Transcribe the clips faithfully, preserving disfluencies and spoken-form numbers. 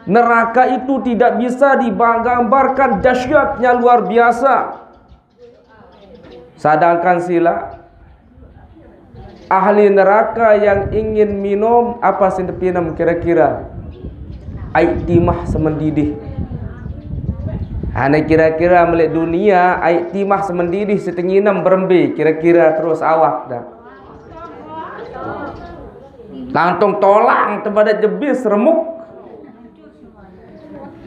Neraka itu tidak bisa digambarkan dahsyatnya, luar biasa. Sedangkan sila ahli neraka yang ingin minum, apa sing dipinum kira-kira? Ai timah semendidih. Ane kira-kira melek dunia, ai timah semendidih sing tenginem berembe kira-kira terus awak dah. Lantung tolang tebadat jebis remuk.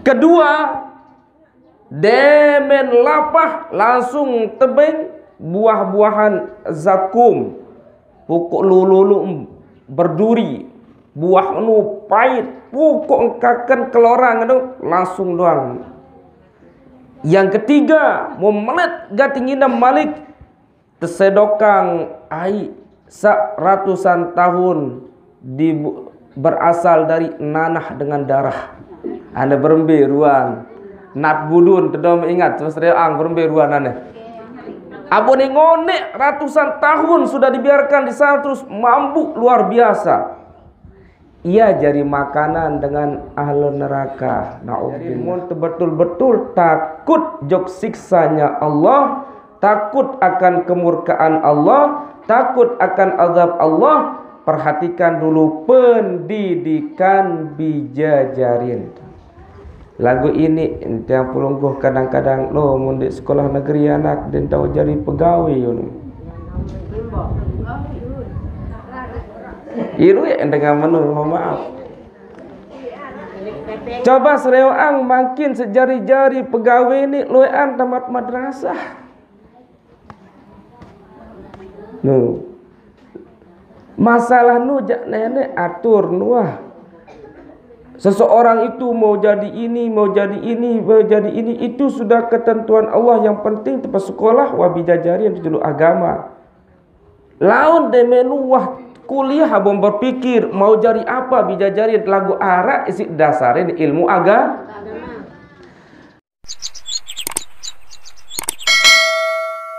Kedua, demen lapah langsung tebeng buah-buahan zakum. Pokok lulu-lulu berduri, buah nu pahit, pokok engkaken kelorang nu langsung doang. Yang ketiga, memelet gati nginem malik, tesedokang ai sak ratusan tahun di, berasal dari nanah dengan darah. Ane berembe ruan. Nat budun tedom ingat, terus reang berembe ruan ane. Abone ngonek ratusan tahun sudah dibiarkan di sana, terus mambuk luar biasa. Ia jadi makanan dengan ahli neraka. Naudzubillah. Mun betul-betul takut jok siksanya Allah, takut akan kemurkaan Allah, takut akan azab Allah, perhatikan dulu pendidikan bijajarin. Lagu ini tiang pelungguh kadang-kadang lo mun di sekolah negeri anak den tau jadi pegawai yo. Iru ya dengan menu, mohon maaf. Coba sereoang makin sejari-jari pegawai ni loean tamat madrasah. Nu. Masalah nu jak nenek atur nuah. Seseorang itu mau jadi ini, mau jadi ini, mau jadi ini, itu sudah ketentuan Allah. Yang penting tepat sekolah, wabi jajarian dulu agama. Laun demenu wah kuliah abang berpikir mau jadi apa, bijajarin lagu arak isi dasarin ilmu agama.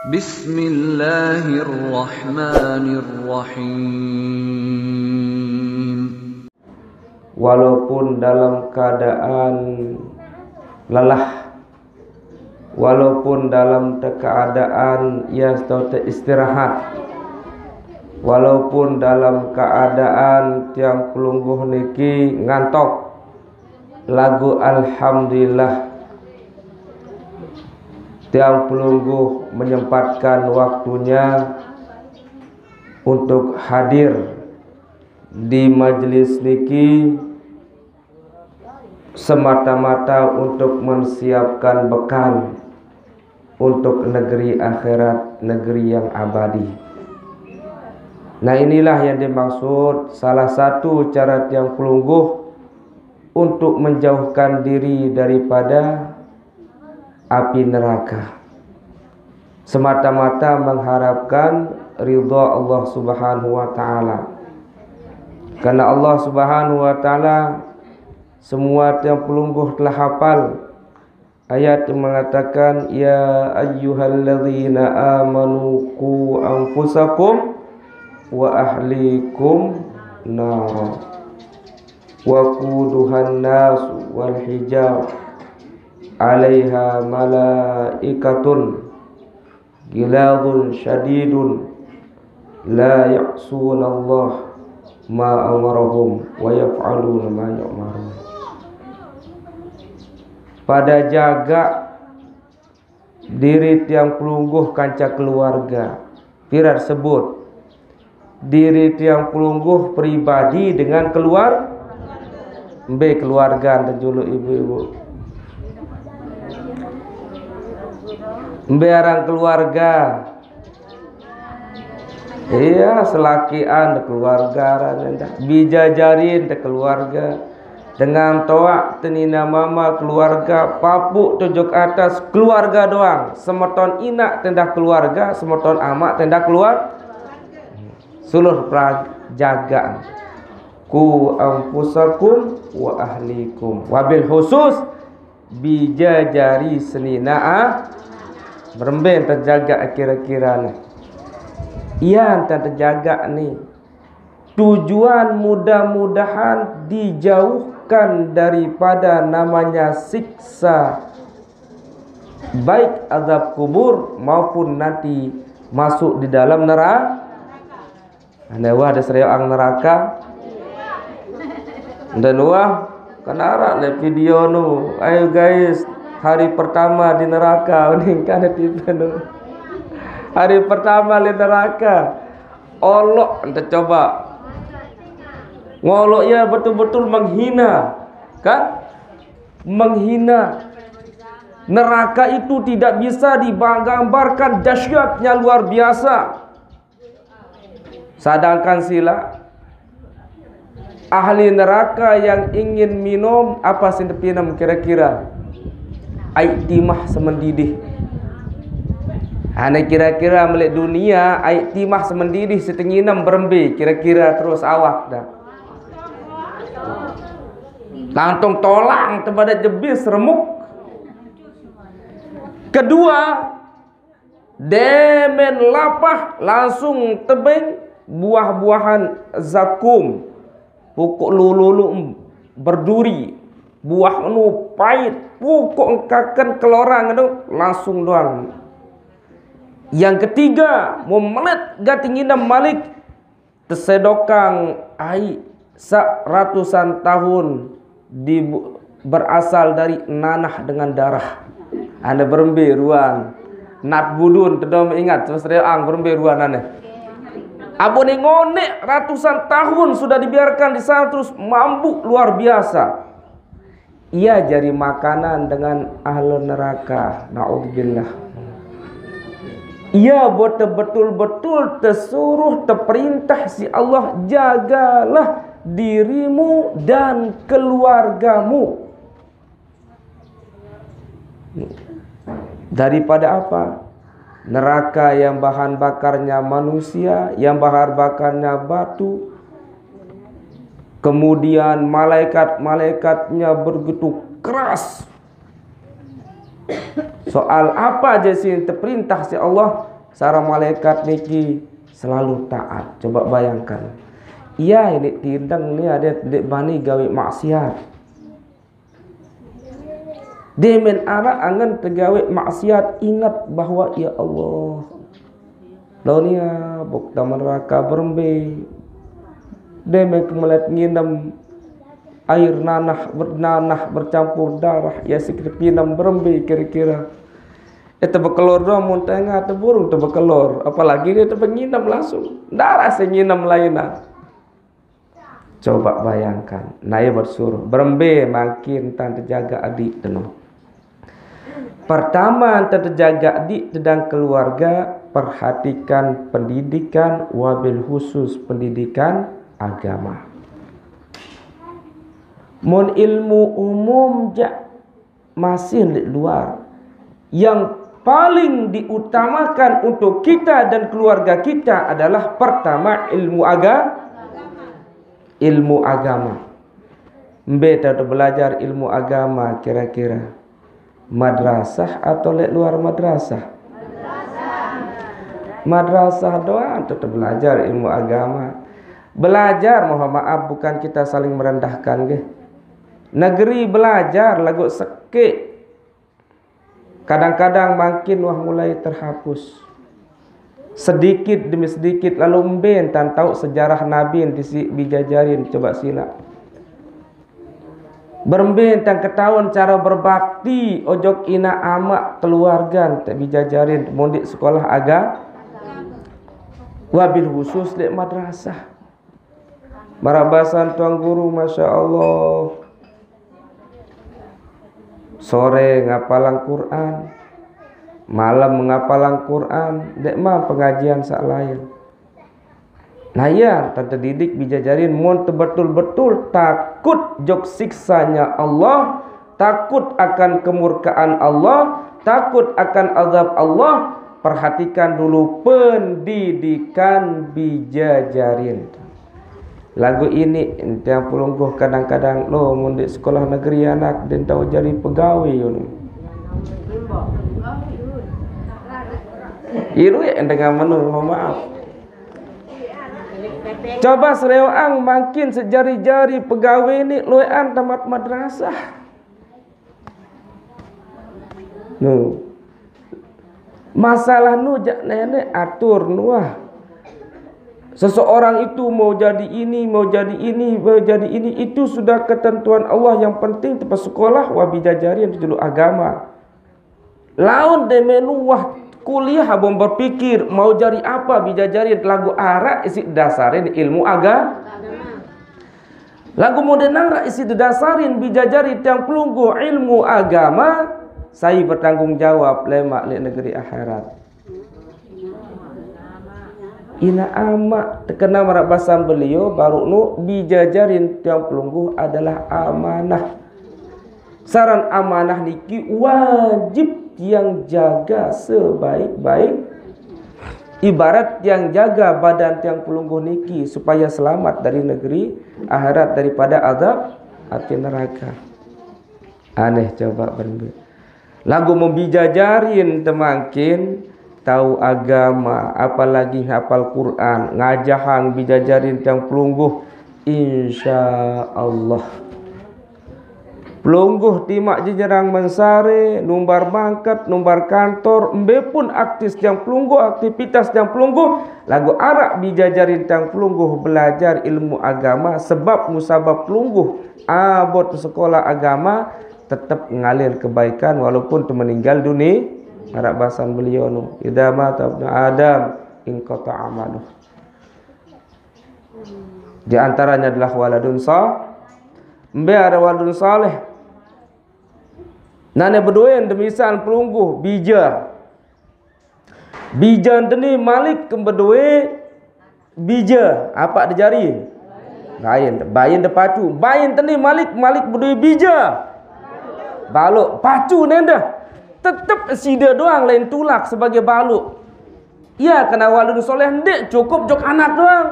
Bismillahirrahmanirrahim. Walaupun dalam keadaan lelah, walaupun dalam keadaan ia atau istirahat, walaupun dalam keadaan tiang pelungguh niki ngantok, lagu alhamdulillah, tiang pelungguh menyempatkan waktunya untuk hadir di majelis niki semata-mata untuk mensiapkan bekal untuk negeri akhirat, negeri yang abadi. Nah, inilah yang dimaksud salah satu cara tiang pelungguh untuk menjauhkan diri daripada api neraka. Semata-mata mengharapkan ridha Allah Subhanahu wa taala. Karena Allah Subhanahu wa taala, semua tiang pelungguh telah hafal. Ayat yang mengatakan, "Ya ayyuhalladzina amanu qu anfusakum wa ahlikum nara. Wa quduhan nas wal hijar. Alaiha malaikatun ghilazun syadidun la ya'sunallah ma amarahum wa yaf'aluna ma yu'marun." Pada jaga diri tiang pelungguh kanca keluarga. Piran sebut diri tiang pelungguh pribadi dengan keluar, mbe keluarga ente julu ibu-ibu. Mbe arang keluarga. Iya, selakian de keluarga aranne dah. Bijajarin de keluarga. Dengan toaq tenina mama keluarga, papuk tujuk atas keluarga doang. Semeton inak tendah keluarga, semeton amaq tendah keluar. Suluh prajagaan. Ku anfusakum wa ahlikum. Wabil khusus bijajari senina ah. Berembe terjaga kira-kira ni. Iya, enten terjaga ni. Tujuan mudah-mudahan dijauh Kan daripada namanya siksa, baik azab kubur maupun nanti masuk di dalam neraka. Anda wah ada serius ang neraka. Dan wah, kena arak le video nu. Ayo guys, hari pertama di neraka. Ni kan ada tipe nu. Hari pertama di neraka. Olok, anda coba. Ngolok ya betul-betul menghina. Kan? Menghina. Neraka itu tidak bisa digambarkan dahsyatnya luar biasa. Sedangkan sila ahli neraka yang ingin minum apa sing dipinem kira-kira? Ai timah semendidih. Ane kira-kira melek dunia, ai timah semendidih sing tenginem berembe kira-kira terus awak dah. Langsung tolang tepada jebis remuk. Kedua, demen lapah langsung tebeng buah-buahan zakum. Pokok lulu berduri, buah nu pahit, pokok engkaken kelorang nu langsung doang. Yang ketiga, memelet gati nginem malik, tesedokang ai sak ratusan tahun di, berasal dari nanah dengan darah. Ane berembe ruan. Nat budun tedom ingat, terus reang berembe ruan ane. Abone ngonek ratusan tahun sudah dibiarkan di sana terus mambuk luar biasa. Ia jadi makanan dengan ahli neraka. Naudzubillah. Ia betul-betul tesuruh, teperintah si Allah, jagalah dirimu dan keluargamu. Daripada apa? Neraka yang bahan bakarnya manusia, yang bahan bakarnya batu. Kemudian malaikat-malaikatnya begitu keras. Soal apa aja sing teperintah si Allah, sareng malaikat niki selalu taat. Coba bayangkan. Iya, ini tindang ni ada dek bani gawe maksiat. Demen arak angen tegawe maksiat, ingat bahwa ya Allah, laun ia bok taman neraka berembe. Demen kemelet nginem air nanah, ber-, nanah bercampur darah, ya sikit nginem berembe kira-kira. Eh, tebekelor doang, mun tengah teburung tebekelor, apalagi dia tebenginem langsung. Darah sing nginem lainnya. Coba bayangkan, naya bersuruh, berembe mangkin tan tejaga adik tenu. Pertama, tan tejaga adik tedang keluarga, perhatikan pendidikan, wabil khusus pendidikan agama. Mun ilmu umum jak masih di luar. Yang paling diutamakan untuk kita dan keluarga kita adalah pertama ilmu aga-, ilmu agama. Mbe tau belajar ilmu agama kira-kira? Madrasah atau lek luar madrasah? Madrasah doang tetap belajar ilmu agama. Belajar, mohon maaf, bukan kita saling merendahkan, nggih. Negeri belajar lagu sekik. Kadang-kadang mangkin wah mulai terhapus. Sedikit demi sedikit, lalu mbe tan tau sejarah Nabi di si bijajarin, coba sila. Berembe tan ketahuan cara berbakti ojok ina amak keluarga te bijajarin mundik sekolah aga. Wabil khusus dek madrasah. Marabasan tuang guru, masya Allah. Sore ngapalang Quran, malam ngapalang Quran, dek ma pengajian sak lain. Nah iya, tante didik bijajarin mun betul-betul takut jok siksanya Allah, takut akan kemurkaan Allah, takut akan azab Allah, perhatikan dulu pendidikan bijajarin. Lagu ini ente yang pelungguh kadang-kadang lo mundik sekolah negeri anak dan tahu jadi pegawai yun. Iru ya dengan menu, mohon maaf. Coba sereoang makin sejari-jari pegawai ni loean tamat madrasah. Nu. Masalah nu jak nenek atur nuah. Seseorang itu mau jadi ini, mau jadi ini, mau jadi ini, itu sudah ketentuan Allah. Yang penting tepat sekolah, wah bijajarin dulu agama. Laun deme nuah kuliah abang berpikir mau jadi apa bijajarin lagu arak isi dasarin ilmu agama. Lagu modern rak isi didasarin bijajari tiang pelungguh ilmu agama, saya bertanggung jawab lemak ni negeri akhirat. Ina amak terkena marak basam beliau baru nu bijajarin tiang pelungguh adalah amanah. Saran amanah niki wajib tiang jaga sebaik-baik. Ibarat tiang jaga badan tiang pelungguh niki supaya selamat dari negeri akhirat daripada azab api neraka. Aneh coba berembe. Lagu membijajarin temangkin tahu agama, apalagi hafal Quran, ngajahang bijajarin tiang pelungguh, insya Allah. Pelungguh timak jejerang mensare, numbar mangkat, numbar kantor, embe pun aktis tiang pelungguh, aktivitas tiang pelungguh, lagu arak bijajarin tiang pelungguh belajar ilmu agama, sebab musabab pelungguh abot sekolah agama, tetap ngalir kebaikan walaupun tu meninggal dunia. Arak basan beliau nu, idza mata ibnu Adam inqata amaluh. Di antaranya adalah waladun sa-, embe ada waladun saleh. Nane bedoen demisan pelungguh bija. Bija teni malik ke bedoe bija apa de jari? Bain, bain de pacu. Bain teni malik, malik bedoe bija. Balok pacu nenda. Tetep sida doang lain tulak sebagai balok. Iya kena waladun soleh ndik cukup jok anak doang.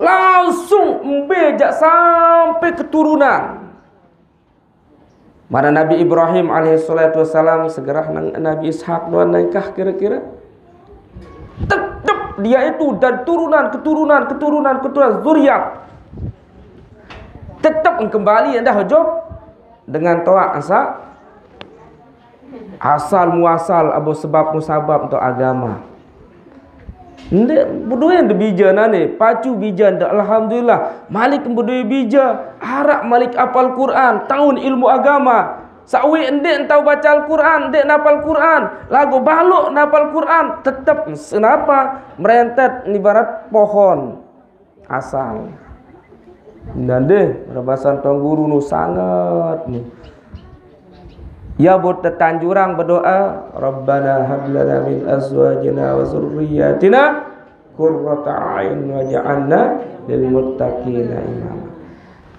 Langsung embe jak sampai keturunan. Mana Nabi Ibrahim alaihissalatu wassalam segerah nang Nabi Ishak doan nangkah kira-kira. Tetep dia itu dan turunan, keturunan, keturunan, keturunan, zuriat. Tetep kembali endah hojok dengan toak asa asal muasal abo sebab musabab untuk agama. Nde bedoe de bija nane, pacu bija nde alhamdulillah. Malik bedoe bija, arak malik apal Quran, taun ilmu agama. Sawi nde entau baca Al-Quran, nde napal Quran, lagu balok napal Quran, tetep senapa merentet ibarat pohon asal. Nande rebasan tuang guru nu sangat nu. Ya buat tetanjurang berdoa, Rabbana hab lana min azwajina wa zurriyatina qurrata a'yun waj'alna lil muttaqina imama.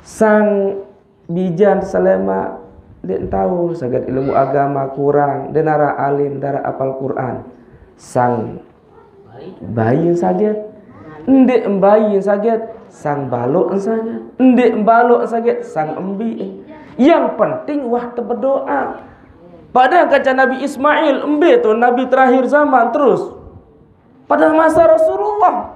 Sang bijan selema dek tahu sagat ilmu agama kurang, denara alim, dara apal Quran. Sang bayi saget, ndik embayi saget, sang balok saget, ndik balok saget, sang embi. Yang penting wah te berdoa. Padahal kaca Nabi Ismail, embe tu Nabi terakhir zaman terus. Pada masa Rasulullah.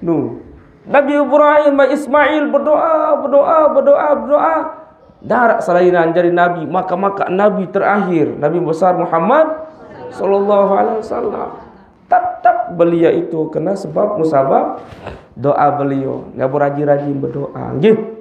Nu. Nabi Ibrahim dan Ismail berdoa, berdoa, berdoa, berdoa. Darak selainan jadi Nabi, maka-maka Nabi terakhir, Nabi besar Muhammad sallallahu alaihi wasallam. Tetap belia itu kena sebab musabab doa beliau. Nggak beraji-raji berdoa. Nggih.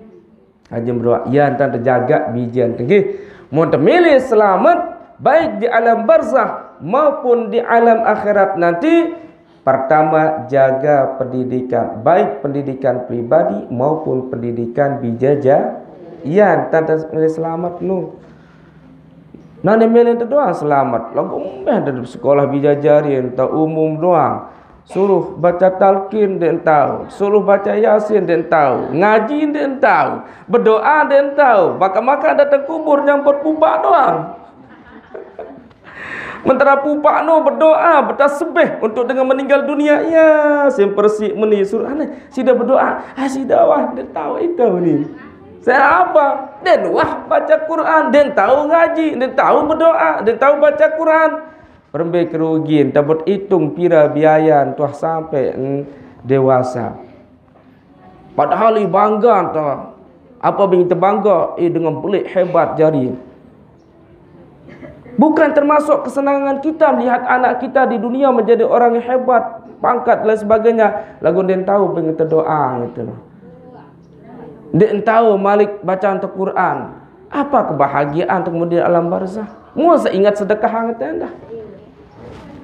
Rajin berdoa. Ya, entah terjaga bijan. Nggih. Mau termilih selamat, baik di alam barzah maupun di alam akhirat nanti, pertama, jaga pendidikan, baik pendidikan pribadi maupun pendidikan bijaja. Yan tanda selamat nu. Nane melen tu doang selamat. Lagu meh dari sekolah bijajarin, tak umum doang. Suruh baca talqin, dek tahu. Suruh baca Yasin, dek tahu. Ngaji, dek tahu. Berdoa, dek tahu. Maka-maka datang kubur nyambut pupak doang. Mentara pupak no berdoa, bertasbih untuk dengan meninggal dunia. Ya, sim persik meni suruh aneh. Sida berdoa, ah, sida wah, dia tahu itu ni. Saya apa? Den wah baca Quran, den tahu ngaji, den tahu berdoa, den tahu baca Quran. Perembe kerugian, dapat hitung pira biaya tuah sampai, hmm, dewasa. Padahal ia bangga, tah. Apa bing terbangga, eh, dengan belik hebat jari. Bukan termasuk kesenangan kita melihat anak kita di dunia menjadi orang yang hebat, pangkat dan lain sebagainya. Lagu dia tahu bing terdoa gitu. Dia tahu malik bacaan Quran. Apa kebahagiaan tu kemudian alam barzah? Mau saya ingat sedekah hang tenda.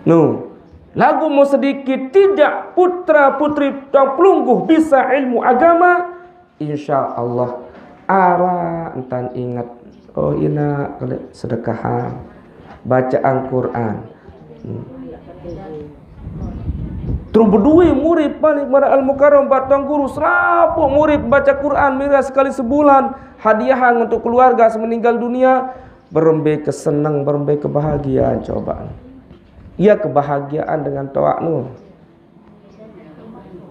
Nu. Lagu mau sedikit tidak putra putri tuan pelungguh bisa ilmu agama, insya Allah ara entan ingat. Oh, ina kali sedekahan, bacaan Quran. Hmm. Terus berdua murid balik mara Al Mukarram batang guru, serapuk murid baca Quran mira sekali sebulan, hadiah untuk keluarga semeninggal dunia, berembe kesenang, berembe kebahagiaan. Coba, ia kebahagiaan dengan toak nu.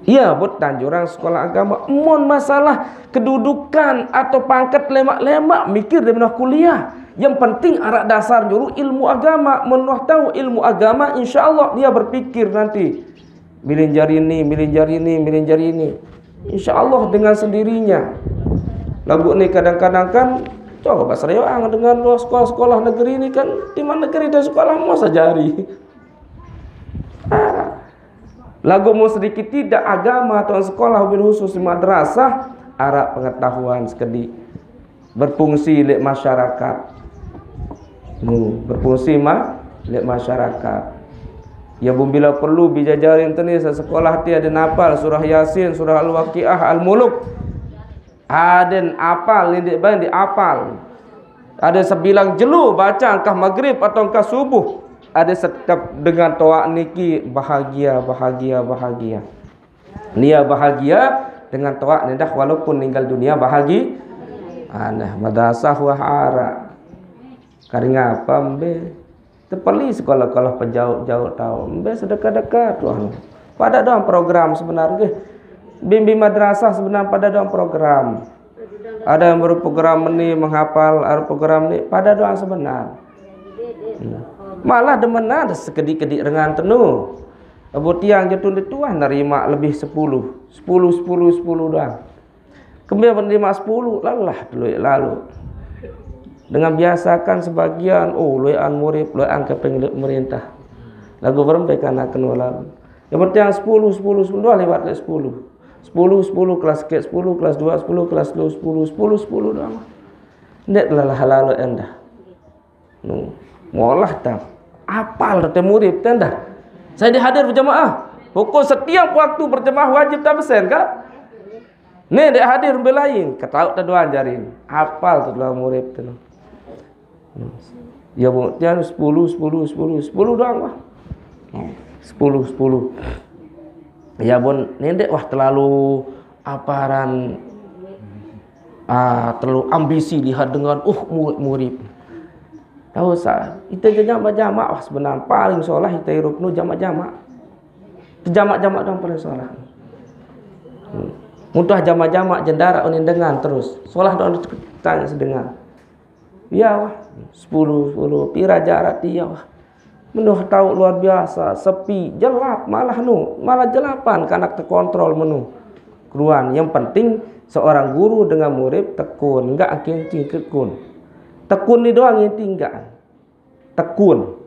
Ia buat tanjurang sekolah agama. Mon masalah kedudukan atau pangkat lemak-lemak, mikir dia menua kuliah. Yang penting arak dasar juru ilmu agama. Menua tahu ilmu agama, insya Allah dia berpikir nanti. Milih jari ni, milih jari ni, milih jari ni. Insya Allah dengan sendirinya. Lagu ni kadang-kadang kan, coba sereang dengan luar sekolah-sekolah negeri ni kan, di mana negeri dan sekolah mau sajari. Ah. Lagu mau sedikit tidak agama tuan sekolah, bil khusus di madrasah, arak pengetahuan sekedi. Berfungsi lek masyarakat. Hmm, berfungsi ma, lek masyarakat. Ya, bun bila perlu bijajari tenis sekolah ti ada napal surah Yasin, surah Al-Waqiah, Al-Muluk. Aden apal, ni dek bain dek apal. Ada sebilang jelu baca engkah maghrib atau engkah subuh. Ada setiap dengan toak niki bahagia, bahagia, bahagia. Nia bahagia dengan toak ni dah walaupun ninggal dunia bahagia. Aneh, madrasah wah arak. Karing apa mbe? Tepeli sekolah-sekolah pejauh-jauh tahu. Mbe sedekah-dekah tuan. Pada doang program sebenar ke? Bimbi madrasah sebenar pada doang program. Ada yang baru program ni menghafal, ada program ni pada doang sebenar. Hmm. Malah demen ada sekedik-kedik rengan tenu. Abu tiang jatun di tuah nerima lebih sepuluh. Sepuluh, sepuluh, sepuluh doang. Kembali menerima sepuluh, lelah dulu lalu. Dengan biasakan sebagian, oh, luean murid, luean keping lek merintah. Lagu berempe kanak kena lalu. Yang penting sepuluh, sepuluh, sepuluh, dua lewat lek sepuluh. Sepuluh, sepuluh, kelas ke sepuluh, kelas dua sepuluh, kelas dua sepuluh, sepuluh, sepuluh doang. Ndak lelah lalu endah. Nu, molah tang. Apal tete murid tenda. Saya dihadir berjamaah. Pokok setiap waktu berjamaah wajib tak pesen kan? Ni dek hadir belain, ketahu tak doang jarin. Apal tu doang murid tu. Ya, bu, tiang sepuluh, sepuluh, sepuluh, sepuluh doang lah. Sepuluh, sepuluh. Ya, bun, ni dek wah terlalu aparan, ah, terlalu ambisi lihat dengan, uh, murid-murid. Tahu sa, kita jamak-jamak wah sebenarnya paling solah kita hirup nu jamak-jamak. Jamak-jamak doang paling solah. Hmm. Mudah jamak-jamak jendara unin dengan terus. Solah doang tanya sedengar. Ya wah, sepuluh, sepuluh, pira jarak dia wah. Menuh tahu luar biasa, sepi, jelap, malah nu, malah jelapan kanak terkontrol menu. Keruan, yang penting seorang guru dengan murid tekun, enggak akin tekun. Tekun ni doang yang tinggal. Tekun.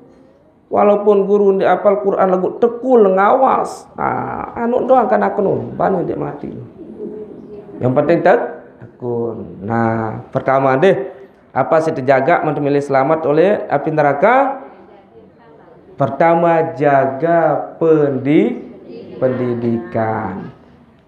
Walaupun guru di apal Quran lagu tekun ngawas. Ah, anu doang kanak nu, bani dia mati. Yang penting tek, tekun. Nah, pertama deh, apa sih terjaga untuk milih selamat oleh api neraka? Pertama, jaga pendi, pendidikan.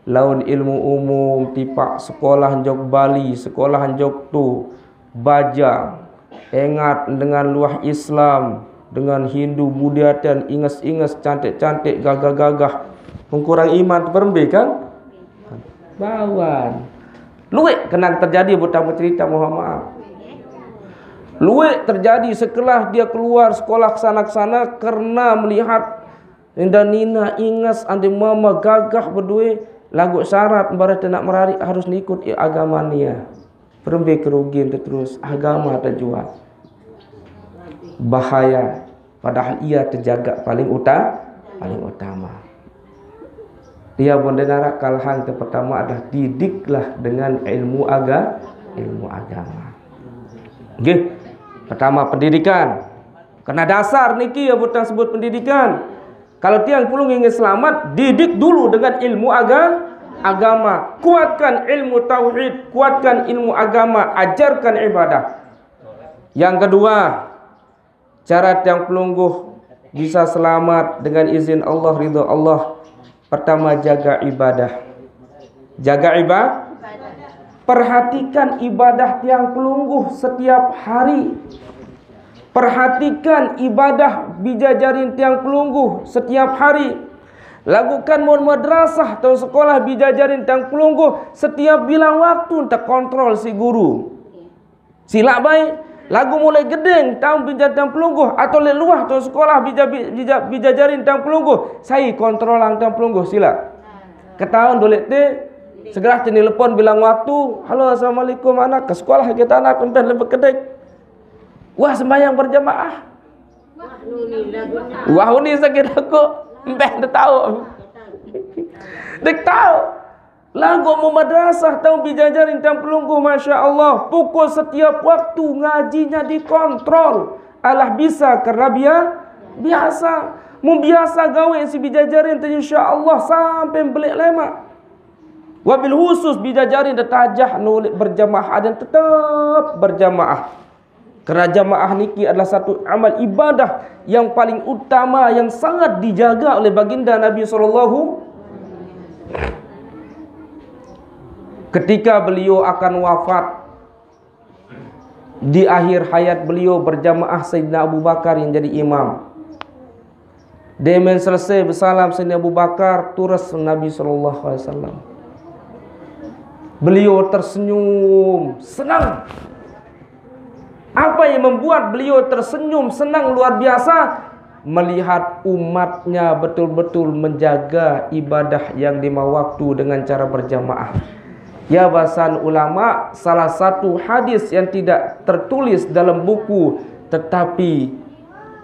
Laun ilmu umum, tipak sekolah jok Bali, sekolah jok tu, bajang. Ingat dengan luah Islam, dengan Hindu, Buddha, dan inges-inges, cantik-cantik, gagah-gagah. Mengkurang iman, perembe kan? Bawan. Luik kenang terjadi, buat tamu cerita, mohon maaf. Luik terjadi setelah dia keluar sekolah ke sana-sana karena melihat Inda nina ingas ande mama gagah berdua, lagu syarat barat nak merari harus ikut agama nia. Perembe kerugian terus agama terjual. Bahaya. Padahal ia terjaga paling uta, paling utama. Iya bonde narak kalahang yang pertama adalah didiklah dengan ilmu aga, ilmu agama. Nggih. Pertama pendidikan. Karena dasar niki ya buat sebut pendidikan. Kalau tiang pulung ingin selamat, didik dulu dengan ilmu aga, agama. Kuatkan ilmu tauhid, kuatkan ilmu agama, ajarkan ibadah. Yang kedua, cara tiang pelungguh bisa selamat dengan izin Allah, ridho Allah. Pertama, jaga ibadah. Jaga ibadah. Perhatikan ibadah tiang pelungguh setiap hari. Perhatikan ibadah bijajarin tiang pelungguh setiap hari. Lagukan mun madrasah atau sekolah bijajarin tiang pelungguh setiap bilang waktu terkontrol si guru. Sila baik. Lagu mulai gedeng tang bijajarin tiang pelungguh atau le luah tang sekolah bija, bija, bijajarin tiang pelungguh. Sai kontrolan tiang pelungguh sila. Ketahuan dolek te segera telepon bilang waktu. Halo, assalamualaikum anak, ke sekolah kita anak, empen lebih kedek. Wah, sembahyang berjamaah. Wah, uni sakit aku. Empen dia tahu. Dia tahu. Lagu mu madrasah tang bijajarin tiang pelungguh, masya Allah. Pukul setiap waktu ngajinya dikontrol. Alah bisa kerana bia, biasa. Mu biasa gawe si bijajarin tang insya Allah sampai belik lemak. Wabil khusus bijajarin tetajah nulik berjamaah dan tetap berjamaah. Kerana jamaah niki adalah satu amal ibadah yang paling utama yang sangat dijaga oleh baginda Nabi sallallahu. Ketika beliau akan wafat, di akhir hayat beliau berjamaah Sayyidina Abu Bakar yang jadi imam. Demen selesai bersalam Sayyidina Abu Bakar, turus Nabi sallallahu alaihi wasallam. Beliau tersenyum, senang. Apa yang membuat beliau tersenyum senang luar biasa? Melihat umatnya betul-betul menjaga ibadah yang lima waktu dengan cara berjamaah. Ya, bahasan ulama, salah satu hadis yang tidak tertulis dalam buku tetapi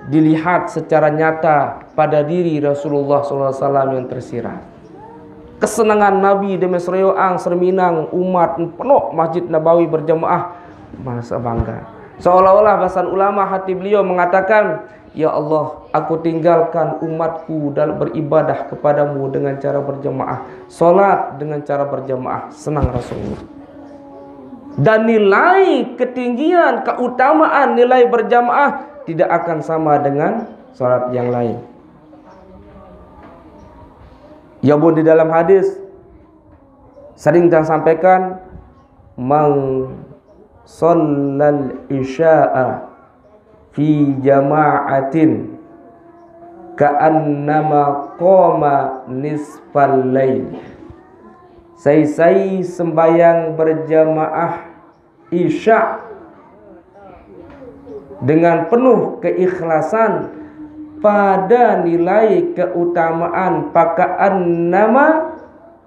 dilihat secara nyata pada diri Rasulullah sallallahu alaihi wasallam yang tersirat. Kesenangan Nabi demi seroyoang serminang umat penuh Masjid Nabawi berjamaah, merasa bangga. Seolah-olah bahasan ulama hati beliau mengatakan, "Ya Allah, aku tinggalkan umatku dalam beribadah kepadamu dengan cara berjamaah, salat dengan cara berjamaah." Senang Rasulullah. Dan nilai ketinggian, keutamaan nilai berjamaah tidak akan sama dengan salat yang lain. Ya pun di dalam hadis sering saya sampaikan, "Man sallal isya'a fi jama'atin ka'annama qama nisfal lail." Sai-sai sembahyang berjamaah Isya dengan penuh keikhlasan pada nilai keutamaan pakaan nama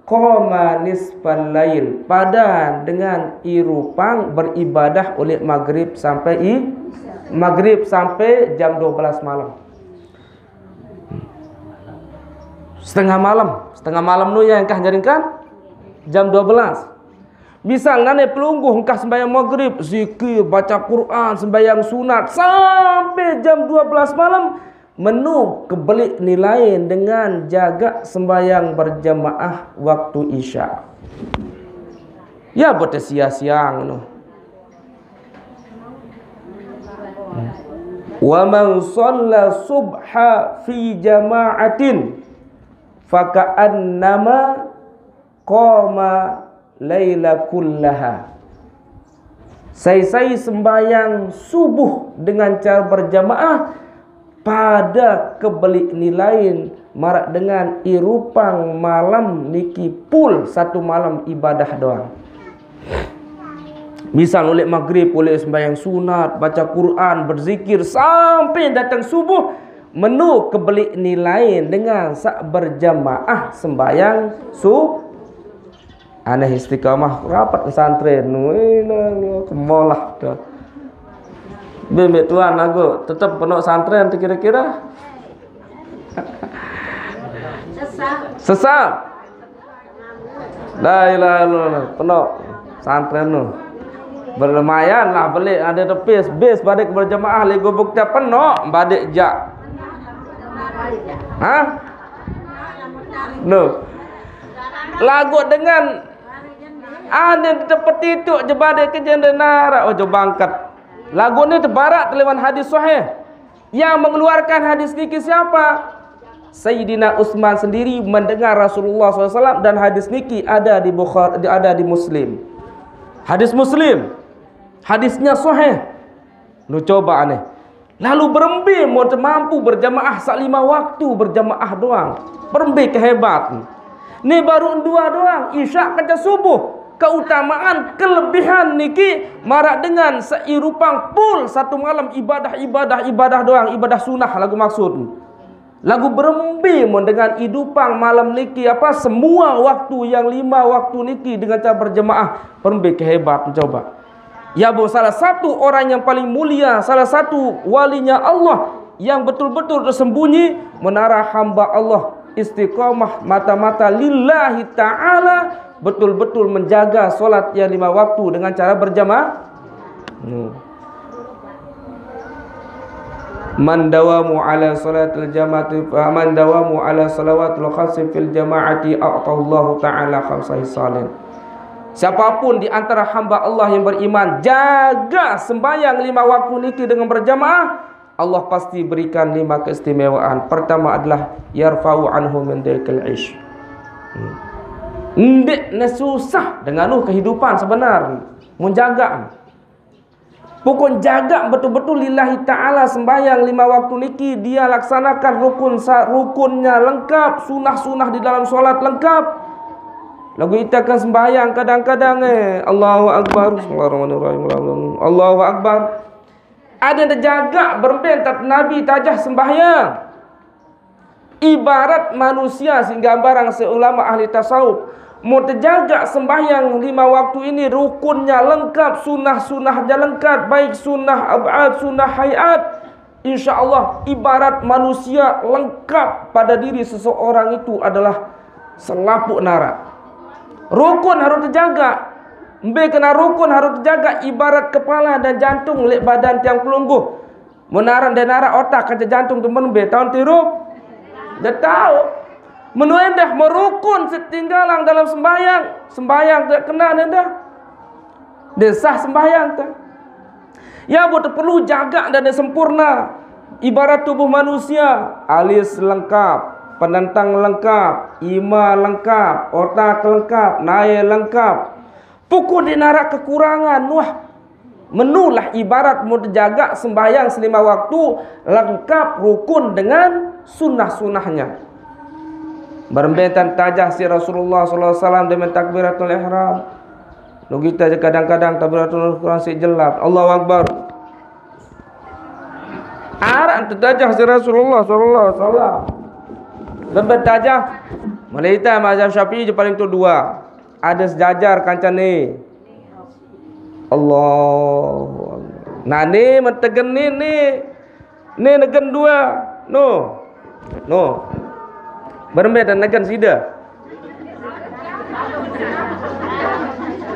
qama nisfal lail, pada dengan irupang beribadah oleh maghrib sampai i, maghrib sampai jam dua belas malam. Setengah malam, setengah malam nu yang engkah jaringkan jam dua belas. Misal nane pelungguh engkah sembahyang maghrib, zikir, baca Quran, sembahyang sunat sampai jam dua belas malam, menu kebelik nilai dengan jaga sembahyang berjamaah waktu Isya. Ya, buat sia-siang nu. Wa man shalla subha fi jama'atin faka'annama qama laila kullaha. Sai-sai sembahyang subuh dengan cara berjamaah pada kebelik nilai marak dengan irupang malam niki pul satu malam ibadah doang. Misal oleh maghrib, oleh sembahyang sunat, baca Quran, berzikir sampai datang subuh, menu kebelik nilai dengan sak berjamaah sembahyang su. Aneh istiqamah rapat pesantren nu, eh, nah, nah, kemolah tu. Bebek tuan aku tetap penuh santren tu kira-kira. Sesat. Sesat. La ilaha illallah. Penuh santren tu. Berlumayan lah balik ada tepis bis balik berjemaah lego bukti penuh balik jak. Ha? No. Lagu dengan ada tepeti tu je balik ke jenda narak oh je bangkat. Lagu ni tebarak telewan hadis sahih. Yang mengeluarkan hadis niki siapa? Sayyidina Utsman sendiri mendengar Rasulullah sallallahu alaihi wasallam dan hadis niki ada di Bukhari, ada di Muslim. Hadis Muslim. Hadisnya sahih. Lu coba aneh. Lalu berembe mau mampu berjamaah sak lima waktu berjamaah doang. Berembe kehebat. Ni baru dua doang, isya kerja subuh. Keutamaan, kelebihan niki marak dengan seirupang pul satu malam ibadah, ibadah, ibadah doang, ibadah sunah lagu maksud. Lagu berembe mon dengan idupang malam niki apa semua waktu yang lima waktu niki dengan cara berjemaah. Berembe kehebat coba. Ya bu, salah satu orang yang paling mulia, salah satu walinya Allah yang betul-betul tersembunyi menara hamba Allah istiqamah mata-mata lillahi ta'ala, betul-betul menjaga solat yang lima waktu dengan cara berjamaah. Hmm. Man dawamu ala salatil jama'ati, man dawamu ala salawatil khamsi fil jama'ati a'tallahu ta'ala khamsa hisalin. Siapapun di antara hamba Allah yang beriman jaga sembahyang lima waktu niki dengan berjamaah, Allah pasti berikan lima keistimewaan. Pertama adalah yarfa'u anhu min daiqil ish. Hmm. Ndik ne susah dengan uh kehidupan sebenar. Menjaga. Pokok jaga betul-betul lillahi ta'ala sembahyang lima waktu niki dia laksanakan rukun sa-, rukunnya lengkap, sunah-sunah di dalam solat lengkap. Lagu ita kan sembahyang kadang-kadang eh Allahu Akbar. Bismillahirrahmanirrahim. Allahu Akbar. Ada yang terjaga berembe entat Nabi tajah sembahyang. Ibarat manusia sehingga barang seulama ahli tasawuf mau terjaga sembahyang lima waktu ini rukunnya lengkap, sunah-sunahnya lengkap, baik sunah ab'ad, sunah hayat. Insya Allah ibarat manusia lengkap pada diri seseorang itu adalah selapuk narak. Rukun harus terjaga. Mbe kena rukun harus terjaga ibarat kepala dan jantung lek badan tiang pelungguh. Menaran dan narak otak kerja jantung tu menembe tahun tirup. Dia tahu. Menuen dah merukun setinggalang dalam sembahyang. Sembahyang tak kena dah. Dia sah sembahyang tu. Ya buat perlu jaga dan dia sempurna. Ibarat tubuh manusia, alis lengkap, penentang lengkap, ima lengkap, otak lengkap, naik lengkap. Pukul dia narak kekurangan, wah. Menulah ibarat mau terjaga sembahyang selima waktu lengkap rukun dengan sunnah-sunnahnya. Berembetan tajah si Rasulullah sallallahu alaihi wasallam dengan takbiratul ihram. Lagu kita je kadang-kadang takbiratul ihram si jelat. Allahu Akbar. Arak tu tajah si Rasulullah sallallahu alaihi wasallam. Lebih tajah. Malita mazhab Syafi'i je paling tu dua. Ada sejajar kancane. Allahu Akbar. Nah ni mentegen ni ni. Ni negen dua. No. No. Berembe dan negen sida.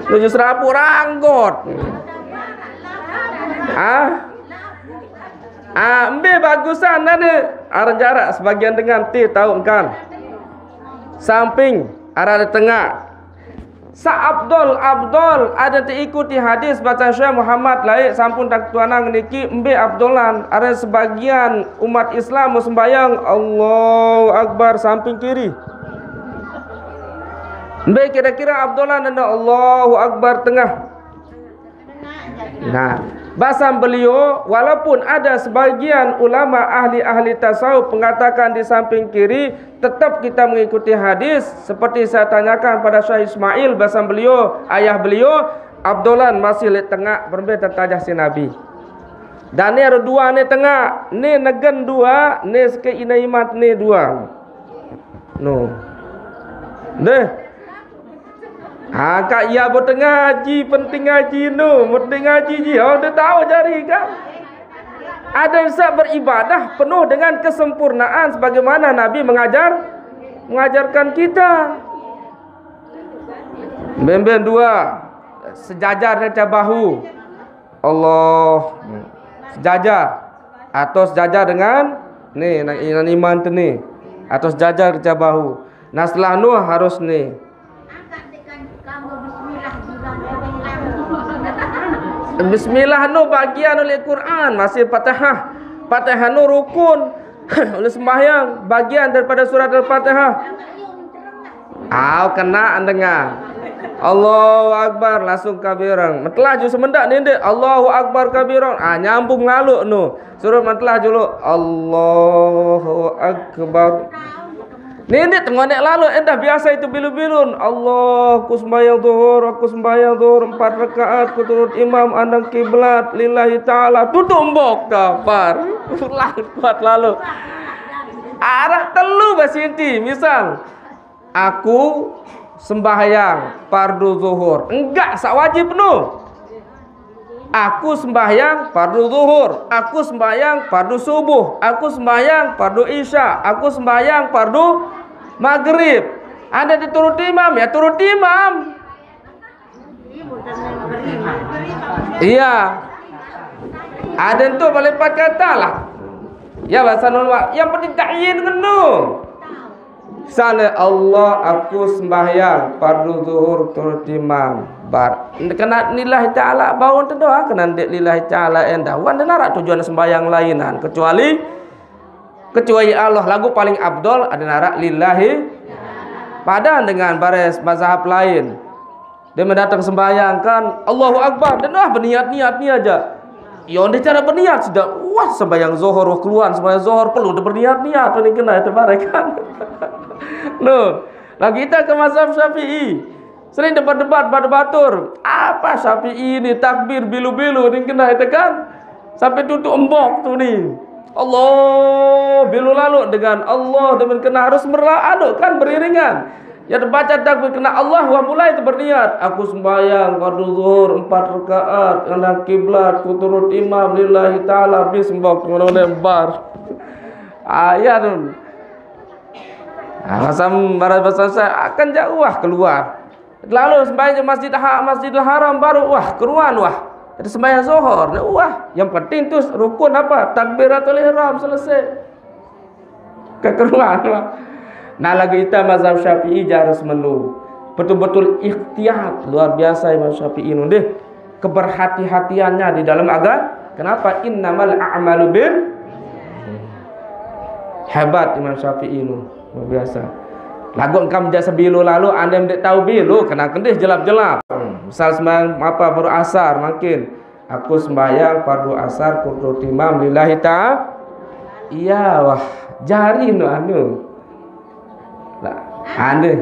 Nuju serabut ranggot. Ah? Ah, mbe bagusan ada. Arah jarak sebagian dengan ti tahu kan. Samping arah di tengah. Sa Abdul Abdul ada diikuti hadis bacaan Syekh Muhammad laik sampun tak tuanang niki mbe Abdulan ada sebagian umat Islam sembahyang Allahu Akbar samping kiri. Mbe kira-kira Abdulan ada Allahu Akbar tengah. Nah, basam beliau walaupun ada sebagian ulama ahli-ahli tasawuf mengatakan di samping kiri tetap kita mengikuti hadis seperti saya tanyakan pada Syekh Ismail basam beliau ayah beliau Abdullah masih lek tengah berembe tajah si Nabi. Dan ni ada dua ni tengah, ni negen dua, ni seke ina imat ni dua. No. Deh. Ha kak iya boteng ngaji penting ngaji no, penting ngaji ji. Oh dia tahu jari kan. Ada bisa beribadah penuh dengan kesempurnaan sebagaimana Nabi mengajar mengajarkan kita. Bemben dua, sejajar dengan bahu. Allah. Sejajar. Atau sejajar dengan ni, nang iman tu ni. Atau sejajar dengan bahu. Nah, setelah nu harus ni. Bismillah nu bagian oleh Quran, masih Fatihah. Fatihah nu rukun oleh sembahyang, bagian daripada surat Al-Fatihah. Au kena dengar. Allahu Akbar, langsung kabirang. Mentelah ju semendak nindik Allahu Akbar kabirang. Ah, nyambung lalu nu. Suruh mentelah julu Allahu Akbar. Nindik tengonek lalu, endah biasa itu bilu-bilun. Allah, aku sembahyang zuhur, aku sembahyang zuhur empat rakaat, ku turut imam andang kiblat lillahi ta'ala. Tutup mbok dapar. Ulang kuat lalu. Arah telu basinti, misal. Aku sembahyang fardu zuhur. Enggak, sak wajib nu. Aku sembahyang fardu zuhur, aku sembahyang fardu subuh, aku sembahyang fardu isya, aku sembahyang fardu maghrib. Ada dituruti imam, ya turuti imam. Iya. Ada tu boleh empat kata lah. Ya, bahasa nolak. Yang penting ta'yin ngenu. Sana Allah, aku sembahyang fardu zuhur turut imam. Bar. Kena lillahi ta'ala, bau tu doa kena dek lillahi ta'ala endah. Wan dan arak tujuan sembahyang lainan kecuali kecuali Allah. Lagu paling abdol ada narak lillahi. Padan dengan baris mazhab lain. Dia mendatang sembahyang kan, Allahu Akbar, dan ah berniat-niat ni aja. Yo, dia cara berniat sudah, wah sembahyang zuhur, wah keluar sembahyang zuhur perlu dia berniat-niat ni kena itu barang kan. No, lagi kita ke mazhab Syafi'i. Sering debat-debat, batur-batur. Apa Syafi'i ni takbir bilu-bilu ni kena itu kan. Sampai tutup embok tu ni. Allah, bilu lalu dengan Allah, dia kena harus merla-, anu kan beriringan. Ya terbaca takbir kena Allah, wah mulai tu berniat. Aku sembahyang fardu zuhur empat rakaat, kena kiblat, ku turut imam lillahi ta'ala, bis mbok ngono bar. Ayat tu. Ah, masam barat basasa akan jauh ah keluar. Lalu sembahyang di Masjid Ha-, Masjidil Haram baru wah keruan wah. Ada sembahyang zuhur, wah, yang penting tu rukun apa? Takbiratul ihram selesai. Kekeruan wah. Nah, lagi kita mazhab Syafi'i harus menu. Betul-betul ikhtiyat luar biasa Imam Syafi'i nu deh. Keberhati-hatiannya di dalam agama. Kenapa? Innamal a'malu bin. Hebat Imam Syafi'i nu, luar biasa. Lagu engkau menjak sebilu lalu, anda tidak tahu bilu, kena kendih jelap-jelap. Hmm, misal sembahyang apa baru asar makin. Aku sembahyang fardu asar kudu timam lillahi ta'ala. Iya, wah, jari nu anu. Lah, anu.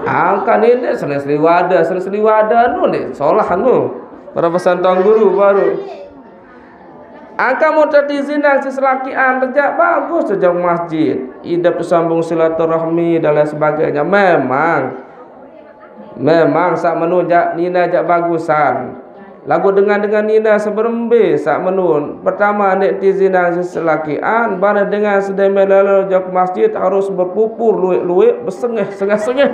Angka ni dek sering seliwada, sering seliwada nu dek solah anu. Para pesan tuan guru baru. Angka mau tadi zina si selakian terjak bagus terjak masjid. Idap tersambung silaturahmi dan lain sebagainya. Memang, memang sak menu jak nina jak bagusan. Lagu dengan-dengan nina seberembe sak menu. Pertama, nek ti zina si selakian, bareng dengan sedembe lalu jak masjid harus berpupur luik-luik, bersengeh, sengeh-sengeh.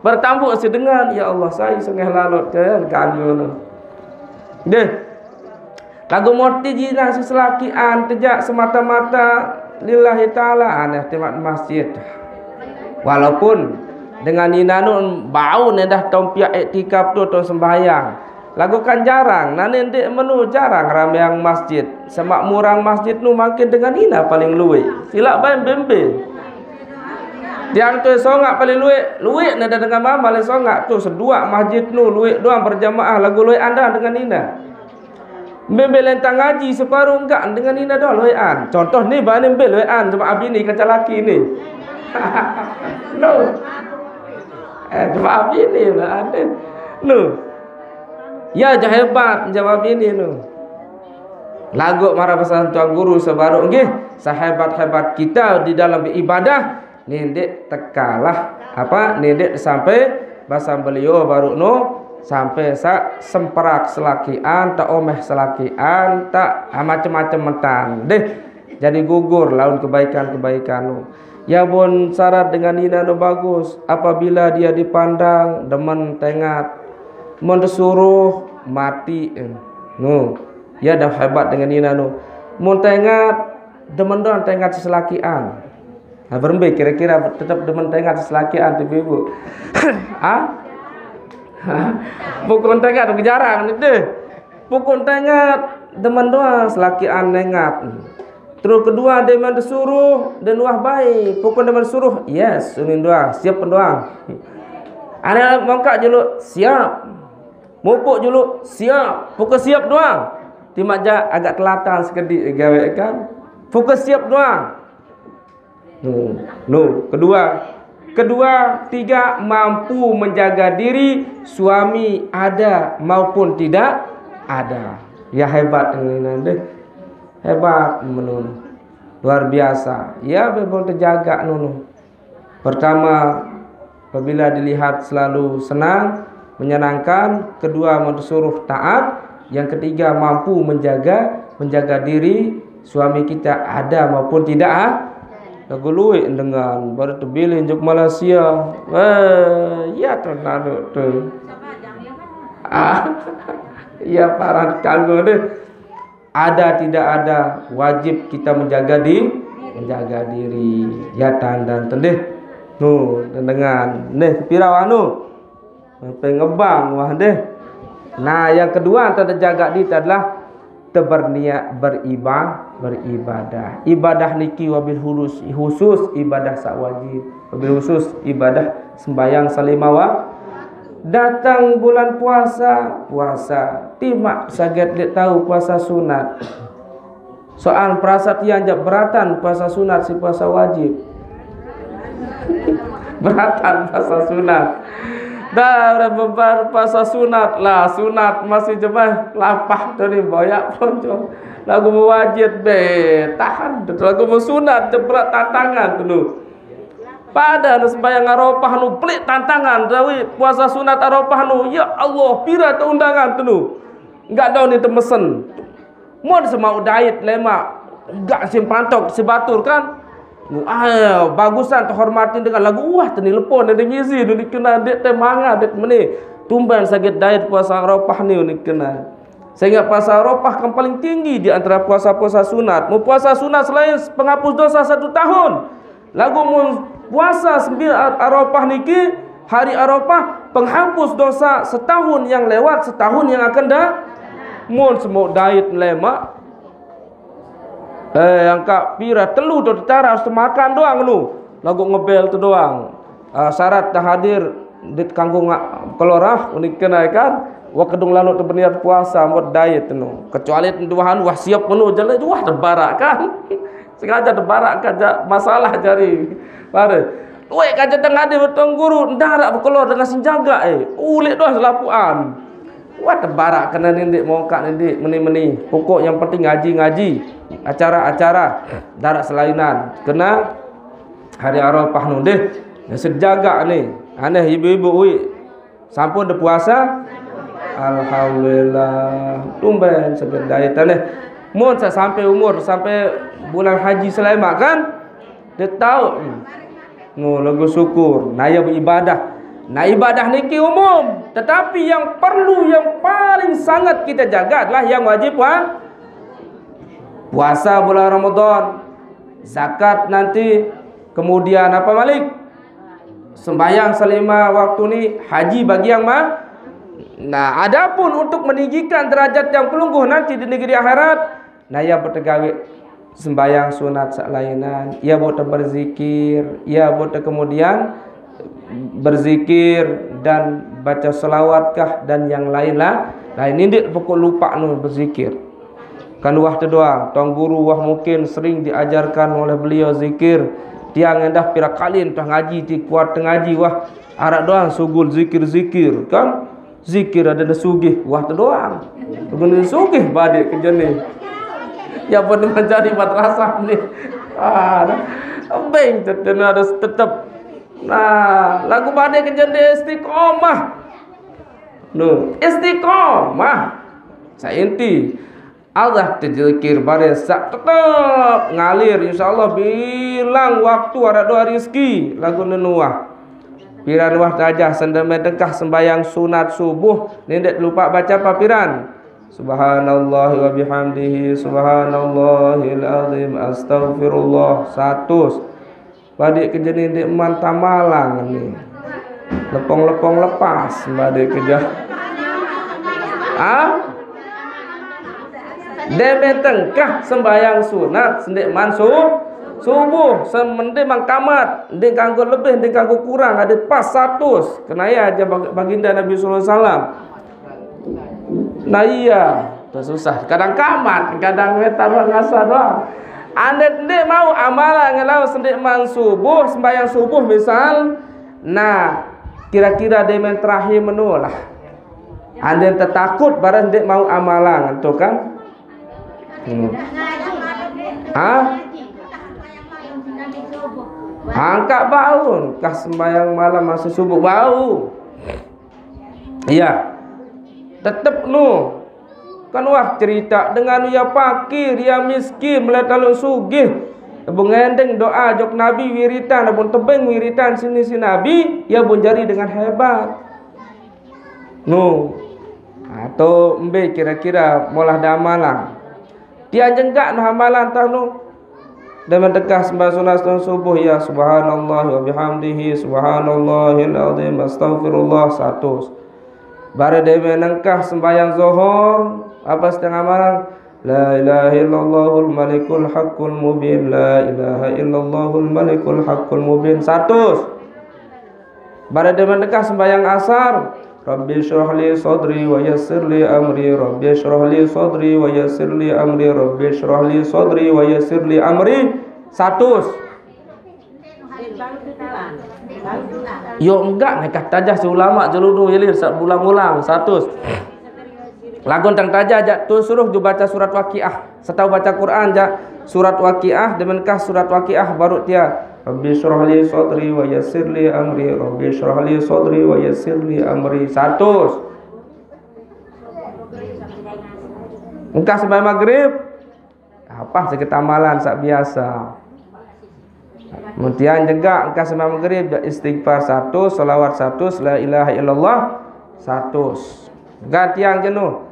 Bertambuk si dengan, ya Allah, saya sengeh lalut kan, kan ngono. Deh. Lagu morti zina si selakian, tejak semata-mata lillahi ta'ala, aneh timat masjid. Walaupun dengan nina nu bau nedah tompiak iktikaf tu, tu sembahyang. Lagu kan jarang, nane dek menu jarang rameang masjid. Semak murang masjid nu makin dengan nina paling luik. Silak bain bembe. Tiang tu songak paling luik, luik nedah dengan mama paling songak tu seduak masjid nu luik doang berjamaah lagu luik anda dengan nina. Bembe lentang ngaji separuh enggak dengan nina doang luikan. Contoh ni bani bembe luikan sama abini kaca laki ni. No. Eh, sama abini lah ada. No. Ya, jah hebat jawab ini no. Lagu marah pesan tuan guru sebaru nggih, sehebat-hebat kita di dalam beribadah, nindik tekalah apa nindik sampai basam beliau baru no sampai sak semperak selakian, tak omeh selakian, tak ah, macam-macam mentan. Deh, jadi gugur lawan kebaikan-kebaikan no. Ya bon syarat dengan ina nu bagus, apabila dia dipandang demen tengat, mun disuruh mati. Nu, ya dah hebat dengan ina nu. Mun tengat, demen doang tengat seselakian. Nah, berembe kira-kira tetap demen tengat seselakian tu ibu? Ah? Pukul tengat jarang ni deh. Pukul tengat demen doang selakian nengat. Terus kedua, dia main disuruh dan wah baik. Pokok dia main disuruh, yes, unin doang, siap doang. Ada mongkak julu, siap. Mupuk julu, siap. Pokok siap doang. Timak ja agak telatan sekedik gawe kan. Pokok siap doang. Nu, nu, kedua. Kedua, tiga, mampu menjaga diri, suami ada maupun tidak ada. Ya hebat ini deh. Hebat menun. Luar biasa. Ya, memang terjaga nunu. Pertama, apabila dilihat selalu senang, menyenangkan, kedua, disuruh taat, yang ketiga, mampu menjaga, menjaga diri, suami kita ada maupun tidak, ah. Lagu luik dengan baru terpilih juk Malaysia. Eh, ya, terlalu tu. Ah, ya, parah kanggo deh. Ada tidak ada, wajib kita menjaga di, menjaga diri. Ya, tandan tendih. Nu, dengan neh pira wanu. Pengebang wah deh. Nah, yang kedua, tanda jaga diri adalah teberniat beribadah, beribadah. Ibadah niki wabil khusus, khusus ibadah sak wajib. Wabil khusus ibadah sembahyang salima wa-, datang bulan puasa, puasa. Timak saget dek tahu puasa sunat. Soal perasaan tiang jak beratan puasa sunat si puasa wajib. Beratan puasa sunat. Dah, orang beban puasa sunat lah, sunat masih jemah lapah tu ni, boyak ponco. Lagu mewajib be, tahan. Lagu mau sunat, berat tantangan tu. Pada nu sembahyang Arafah nu pelik tantangan, tawi puasa sunat Arafah nu, ya Allah, pira tu undangan tu. Enggak ada ni temesen. Mun semau dait lemak, enggak sim pantok, si batur kan. Ah, bagusan terhormatin dengan lagu wah teni lepon ada ngizi nu dikena dek te manga dek meni. Tumben saget dait puasa Arafah ni dikena. Sehingga puasa Arafah kan paling tinggi di antara puasa-puasa sunat. Mau puasa sunat selain penghapus dosa satu tahun. Lagu mun puasa sembilan Arafah niki, hari Arafah, penghapus dosa setahun yang lewat, setahun yang akan datang. Mun semua dait lemak, eh, angka pira telu tu tetara harus makan doang nu. Lagu ngebel tu doang. Ah, syarat dah hadir di kanggo nga-, kelorah unik kenai kan. Wah kedung lalu tu berniat puasa buat dait nu. Kecuali tuduhan wah siap penuh jalan wah tebarak kan. Sengaja tebarak kaja masalah jari. Pare. Wek kaja tengah dia bertuang guru, ndarak berkelor dengan senjaga eh. Ulik doh selapuan. Wah tebarak kena nindik mongkak nindik meni-meni. Pokok yang penting ngaji-ngaji. Acara-acara. Darak selainan. Kena hari Arafah nu deh. Yang sejaga ni. Aneh ibu-ibu wik. Sampun de puasa? Alhamdulillah. Tumben seger daya tanah. Mun sa sampai umur, sampai bulan haji selamat kan? Dia tahu. Hmm. Ngo lagu syukur, naya beribadah. Nah, ibadah niki umum, tetapi yang perlu, yang paling sangat kita jaga adalah yang wajib wa-, puasa bulan Ramadan, zakat nanti, kemudian apa malik? Sembahyang selima waktu ni, haji bagi yang ma-, nah, adapun untuk meninggikan derajat yang pelungguh nanti di negeri akhirat, nah, ia bertegawe sembahyang sunat sak lainan, ia buat berzikir, ia buat kemudian berzikir dan baca selawat kah dan yang lain lah. Lain indik pokok lupa nu berzikir. Kan wah tu doang, tuan guru wah mungkin sering diajarkan oleh beliau zikir. Tiang endah pira kali entah ngaji, ti kuat ngaji wah. Arak doang sugul zikir-zikir kan. Zikir ada na sugih, wah tu doang. Guna sugih badik kerja ni. Ya pun mencari madrasah ni. Ah, beng tetap harus tetap. Nah, lagu badik kerja ni istiqomah. No, istiqomah. Saya inti. Allah tazikir baris sak tetep ngalir, insyaallah bilang waktu araq doa rezeki lagu nenuah. Piran wah tajah sendeme tengkah sembayang sunat subuh, ndeq lupa baca papiran. Subhanallah wa bihamdihi, subhanallahil azim, astaghfirullah, satus. Badik keje ni ndeqman tamalang ni. Lepong-lepong lepas badik keje. Ah? Deme tengkah sembayang sunat sendeqman su-, subuh, semende mangkamat, ndeq kanggo lebih, ndeq kanggo kurang, ade pas satus. Kenae aja bag-, baginda Nabi sallallahu alaihi wasallam. Nah, iya, tuh susah. Kadang kamat, kadang metal ngasah doang. Andet ndeq mau amalan ngelau sendeqman subuh, sembayang subuh misal. Nah, kira-kira demen terakhir menolah. Andet tetakut bareng ndeq mau amalan, tuh kan? Hmm. Hah? Angkat bau, kah sembayang malam masuk subuh bau. Iya. Tetep nu. Kan wah cerita dengan ia pakir, ia miskin, melihat lalu sugih. Ibu ngendeng doa jok Nabi wiritan, abun tebeng wiritan sini si Nabi, ia bun jari dengan hebat. Nu. Atau embe kira-kira molah damalang. Tiang jenggak nah amalan tah nu. Demen tengkah sembah sunat subuh, ya subhanallah wa bihamdihi, subhanallahil azim, astaghfirullah, satus. Bare demen nengkah sembahyang zohor, apa setengah malam? La ilaha illallahul malikul haqqul mubin, la ilaha illallahul malikul haqqul mubin, satus. Bare demen tengkah sembahyang asar, Rabbi syrah li sadri wa yassir li amri, Rabbi syrah li sadri wa yassir li amri, Rabbi syrah li sadri wa yassir li amri, satus. Yo enggak, nekah tajah si ulama jelunu ilir, sa-, ulang-ulang, satus. Lagun tang tajah jaq tu suruh ju baca surat Waqiah. Setau baca Quran jaq surat Waqiah, demenkah surat Waqiah baru tia, Rabbi syrah li sadri wa yassir li amri, Rabbi syrah li sadri wa yassir li amri. Satus. Engkah sembahyang maghrib, apa sakit amalan sak biasa. Mun tiang jegaq engkah sembahyang maghrib, istighfar satus, selawat satus, la ilaha illallah satus. Engkah tiang jenuh.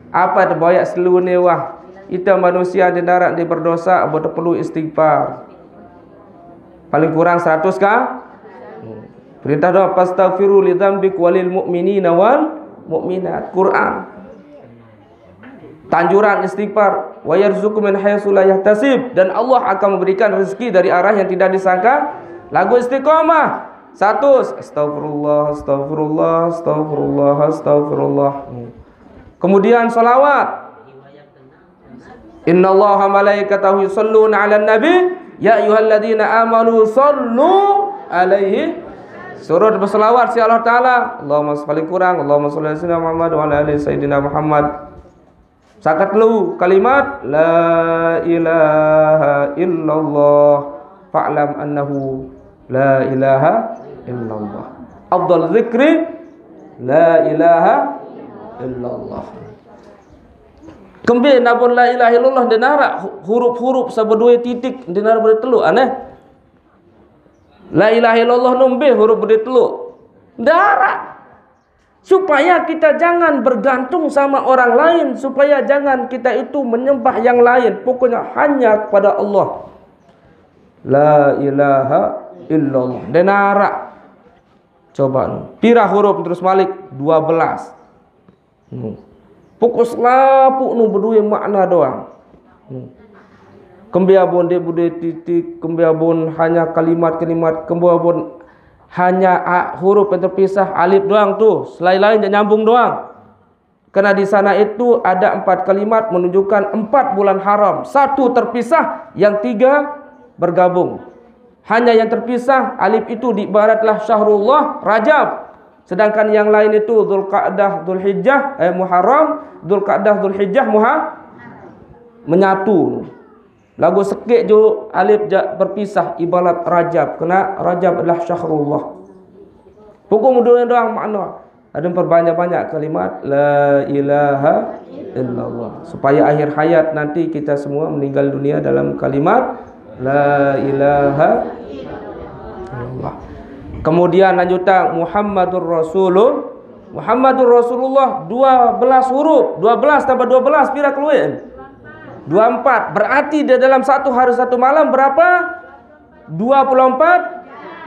Apa tebayak selune wah? Ite manusia di darat di berdosa, abu teperlu istighfar. Paling kurang seratus kah? Perintah doa, "Fastaghfiru li dzambikum walil mu'minina wal mu'minat." Quran. Tanjuran istighfar, "Wa yarzuqu min haitsu la yahtasib," dan Allah akan memberikan rezeki dari arah yang tidak disangka. Lagu istiqomah, satus, "Astagfirullah, astagfirullah, astagfirullah, astagfirullah." Kemudian salawat. "Innallaha malaikatahu yusalluna 'alan nabi, ya ayyuhalladzina amanu sallu 'alaihi." Suruh berselawat si Allah Ta'ala. Allahumma shalli kurang, Allahumma shalli ala Sayyidina Muhammad wa ala ali Sayyidina Muhammad. Sakat lu kalimat, "La ilaha illallah, fa'lam annahu la ilaha illallah." Afdal zikri, "La ilaha illallah." Kembe nabun la ilaha illallah ndeq naraq hu-, hurup-hurup saq bedue titik, ndeq naraq bedue teluq, aneh. La ilaha illallah nu mbe hurup bedue teluq? Ndeq araq. Supaya kita jangan bergantung sama orang lain, supaya jangan kita itu menyembah yang lain. Pokoknya hanya kepada Allah. La ilaha illallah. Ndeq naraq. Coba nu. Pira hurup terus malik? Dua belas. Hmm. Pokok selapuq nu bedue makna doang. Hmm. Kembe abun ndeq bedue titik, kembe abun hanya kalimat-kalimat, kembe abun hanya a-, hurup yang terpisah, alif doang tuh, selain-lain jaq nyambung doang. Karena di sana itu ada empat kalimat menunjukkan empat bulan haram. Satu terpisah, yang tiga bergabung. Hanya yang terpisah, alif itu diibaratlah syahrullah, Rajab. Sedangkan yang lain itu Dzulqa'dah, Dzulhijjah, eh, Muharram, Dzulqa'dah, Dzulhijjah, Muha-, menyatu. Laguq sekeq ju alif jaq berpisah, ibarat Rajab. Kena Rajab adalah syahrullah. Pokok mudune doang makna. Ada perbanyak-banyak kalimat la ilaha illallah. Supaya akhir hayat nanti kita semua meninggal dunia dalam kalimat la ilaha illallah. Kemudian lanjutan Muhammadur Rasulul Muhammadur Rasulullah, dua belas huruf, dua belas tambah dua belas pira keluar? Dua empat. Berarti dia dalam satu hari satu malam berapa? Dua puluh empat.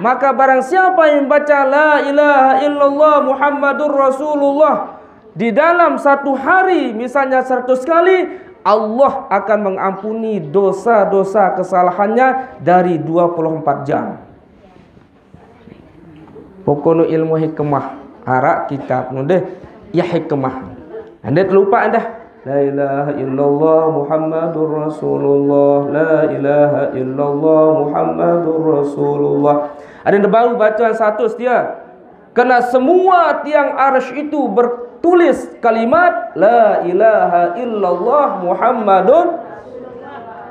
Maka barang siapa yang baca la ilaha illallah Muhammadur Rasulullah di dalam satu hari, misalnya seratus kali, Allah akan mengampuni dosa-dosa kesalahannya dari dua puluh empat jam. Pokoknya ilmu hikmah, arak kitab nu deh, ya hikmah. Anda terlupa anda. La ilaha illallah Muhammadur Rasulullah. La ilaha illallah Muhammadur Rasulullah. Ada yang baru bacaan satu setia. Karena semua tiang arsh itu bertulis kalimat la ilaha illallah Muhammadun.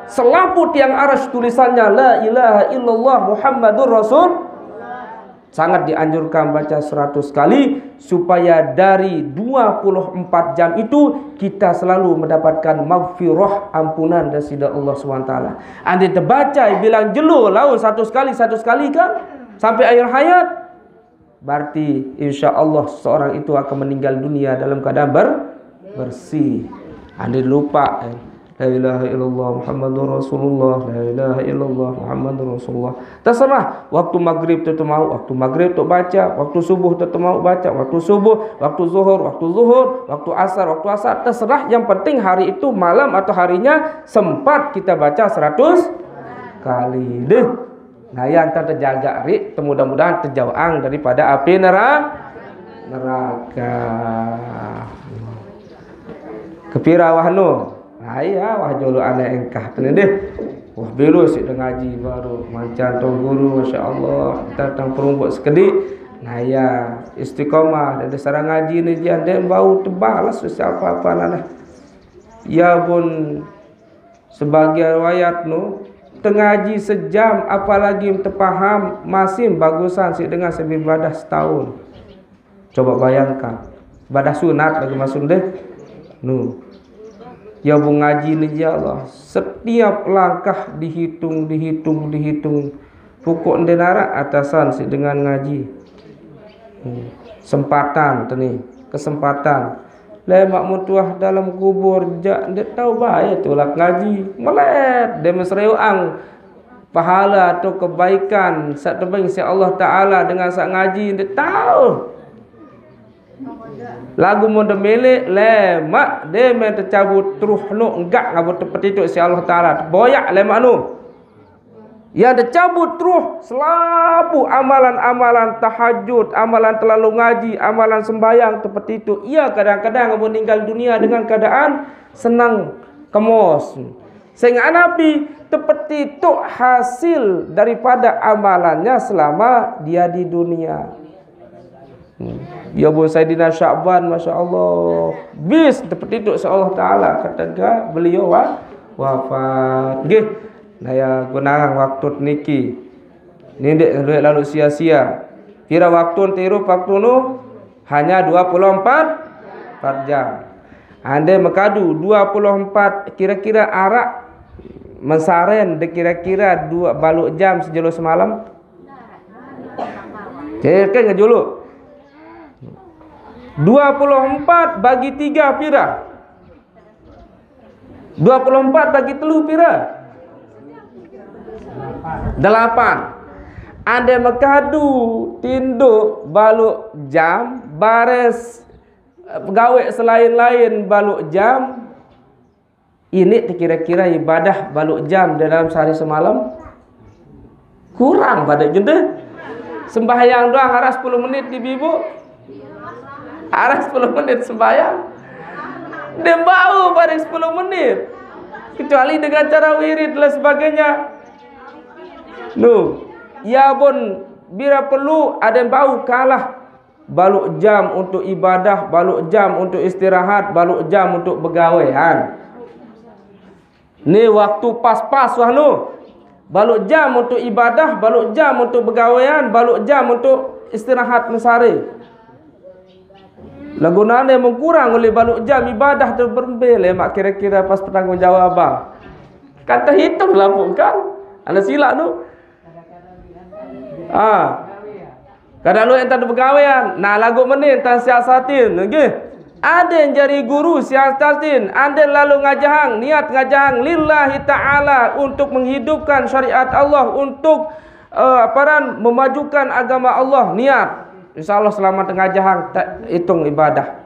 Selapu tiang arsh tulisannya la ilaha illallah Muhammadur Rasul. Sangat dianjurkan baca seratus kali supaya dari dua puluh empat jam itu kita selalu mendapatkan maghfirah, ampunan dari sida Allah subhanahu wa taala. Anda terbaca bilang jelo laun seratus kali, seratus kali kan sampai akhir hayat. Berarti insya Allah seorang itu akan meninggal dunia dalam keadaan ber, bersih. Anda lupa eh. La ilaha illallah Muhammadur Rasulullah. La ilaha illallah Muhammadur Rasulullah. Terserah. Waktu maghrib tu, tu mau, waktu maghrib tu baca, waktu subuh tu, tu mau baca, waktu subuh, waktu zuhur, waktu zuhur, waktu asar, waktu asar. Terserah. Yang penting hari itu, malam atau harinya sempat kita baca seratus kali. Deh. Nah, yang terjaga ri, mudah-mudahan terjauh daripada api neraka. Neraka. Kepira wah nu? Nah, iya, wah jolo anak engkah tu deh. Wah belo si dah ngaji baru mancan tuan guru, masya Allah, datang perumbuk sekedi. Nah, ya, istiqomah dari sarang ngaji ni dia, dia bau tebalas siapa-apa nana. Ya pun sebagai riwayat nu tengaji sejam, apalagi tepaham masih bagusan si dengan sebi ibadah setahun. Coba bayangkan, ibadah sunat lagi masuk deh. Nu, ya bu ngaji ni ya Allah, setiap langkah dihitung, dihitung, dihitung. Pokok ndenarak atasan si dengan ngaji. Hmm. Sempatan tu ni, kesempatan. Lemak mutuah dalam kubur jak ndak tahu bae tulak ngaji. Melet dia mesreuang pahala atau kebaikan sat tebeng si Allah Taala dengan sat ngaji ndak tahu. Lagu mun demelek lemak dia main tercabut terus nu enggak ngabut tepetituk si Allah Taala. Boyak lemak nu. Yang tercabut terus selabu amalan-amalan tahajud, amalan terlalu ngaji, amalan sembahyang tepetituk. Ia kadang-kadang meninggal dunia dengan keadaan senang kemos. Sehingga Nabi tepetituk hasil daripada amalannya selama dia di dunia. Hmm. Ya bu Saidina Sya'ban, masya Allah. Bis seperti itu seolah Taala ketika beliau wa, wafat. Gih. Nah ya gunang waktu niki. Ni dek duit lalu sia-sia. Kira waktu tirup waktu nu hanya dua puluh empat, empat jam. Andai mekadu dua puluh empat kira-kira arak mesaren de kira-kira dua baluk jam sejelo semalam. Cek ngejuluk. Dua puluh empat bagi tiga pira? Dua puluh empat bagi telu pira? Delapan. Anda mekadu tinduk baluk jam, bares eh, pegawai selain-lain baluk jam, ini kira-kira ibadah baluk jam dalam sehari semalam? Kurang pada jende. Sembahyang doang arah sepuluh menit di bibu. Arah sepuluh menit sembahyang. Dia bau pada sepuluh menit. Kecuali dengan cara wirid dan sebagainya. Nu, ya pun bila perlu ada yang bau kalah. Baluk jam untuk ibadah, baluk jam untuk istirahat, baluk jam untuk begawaian. Ni waktu pas-pas wah nu. Baluk jam untuk ibadah, baluk jam untuk begawaian, baluk jam untuk istirahat mesare. Lagu nane mengkurang oleh balok jam ibadah tu berembe lemak kira-kira pas pertanggungjawab abang. Kan terhitung lah bukan? Ana silap tu. Ah. Kada lu entar begawean. Nah, lagu meni entar siasatin, nggih. Aden jari guru siasatin, aden lalu ngajahang, niat ngajahang lillahi ta'ala untuk menghidupkan syariat Allah, untuk eh, apa ran memajukan agama Allah, niat. Insya Allah selama tengah jahang tak hitung ibadah.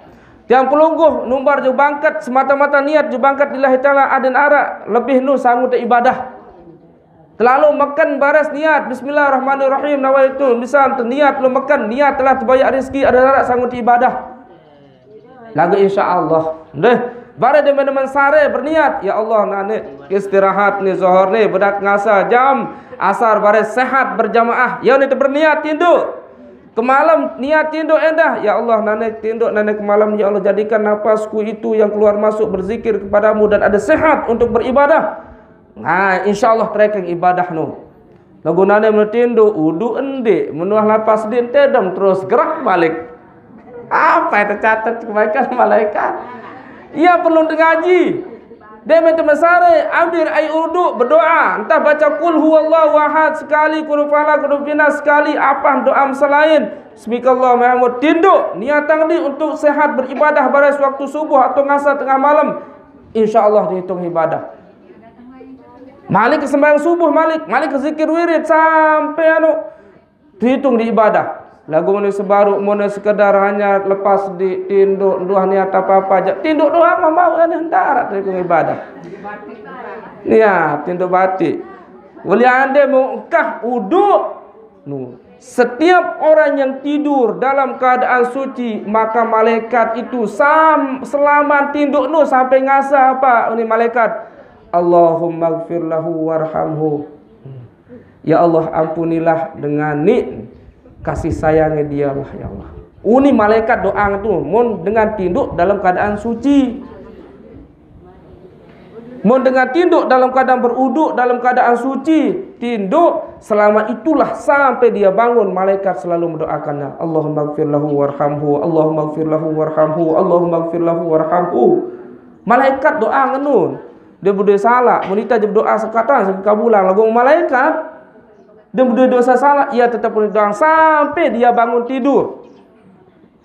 Tiang pelungguh numbar ju bangkat semata-mata niat ju bangkat lillahi ta'ala aden arak lebih nu sanggup ibadah. Terlalu makan baras niat bismillahirrahmanirrahim nawaitu misal niat lu makan niat telah terbayar rezeki aden arak sanggup ibadah. Lagu insya Allah. Deh, bare dia menemen sare berniat, ya Allah nane istirahat ni zohor ni bedak ngasa jam asar bare sehat berjamaah. Ya ni berniat tinduk. Kemalam niat tinduk endah, ya Allah nane tinduk nane kemalam ya Allah jadikan napasku itu yang keluar masuk berzikir kepadamu dan ada sehat untuk beribadah. Nah, insya Allah trekeng ibadah nu. Lagunane menu tinduk, udu endi, menu lapas din tedem terus gerak balik. Apa yang tercatat kebaikan malaikat? Ia perlu ngaji. Dia minta mesare, ambil air udu, berdoa. Entah baca kul huwallahu ahad sekali, kul falak, kul nas sekali, apa doa selain Bismillah Muhammad tinduk, niatang di untuk sehat beribadah baris waktu subuh atau ngasa tengah malam. Insya Allah dihitung ibadah. Malik ke sembahyang subuh, malik, malik ke zikir wirid sampai anu dihitung di ibadah. Lagu muni sebaru muni sekedar hanya lepas di tinduk dua niat apa-apa aja. Tinduk doang mau kan darat dihitung ibadah. Ya, tinduk batik. Wali ande mau engkah uduk. Nu, setiap orang yang tidur dalam keadaan suci, maka malaikat itu sam, selama tinduk nu sampai ngasa apa ini malaikat, Allahumma gfir lahu warhamhu. Ya Allah, ampunilah dengan ni kasih sayangnya dia lah ya Allah. Uni malaikat doa tu mun dengan tinduk dalam keadaan suci. Mun dengan tinduk dalam keadaan beruduk dalam keadaan suci, tinduk selama itulah sampai dia bangun malaikat selalu mendoakannya. Allahumma gfir lahu warhamhu, Allahumma gfir lahu warhamhu, Allahumma gfir lahu warhamhu. Malaikat doa ngenun. Dia berdoa salah, menita dia berdoa sekatan sekekabulan lagu malaikat. Dia berdoa dosa salah, ia tetap berdoa sampai dia bangun tidur.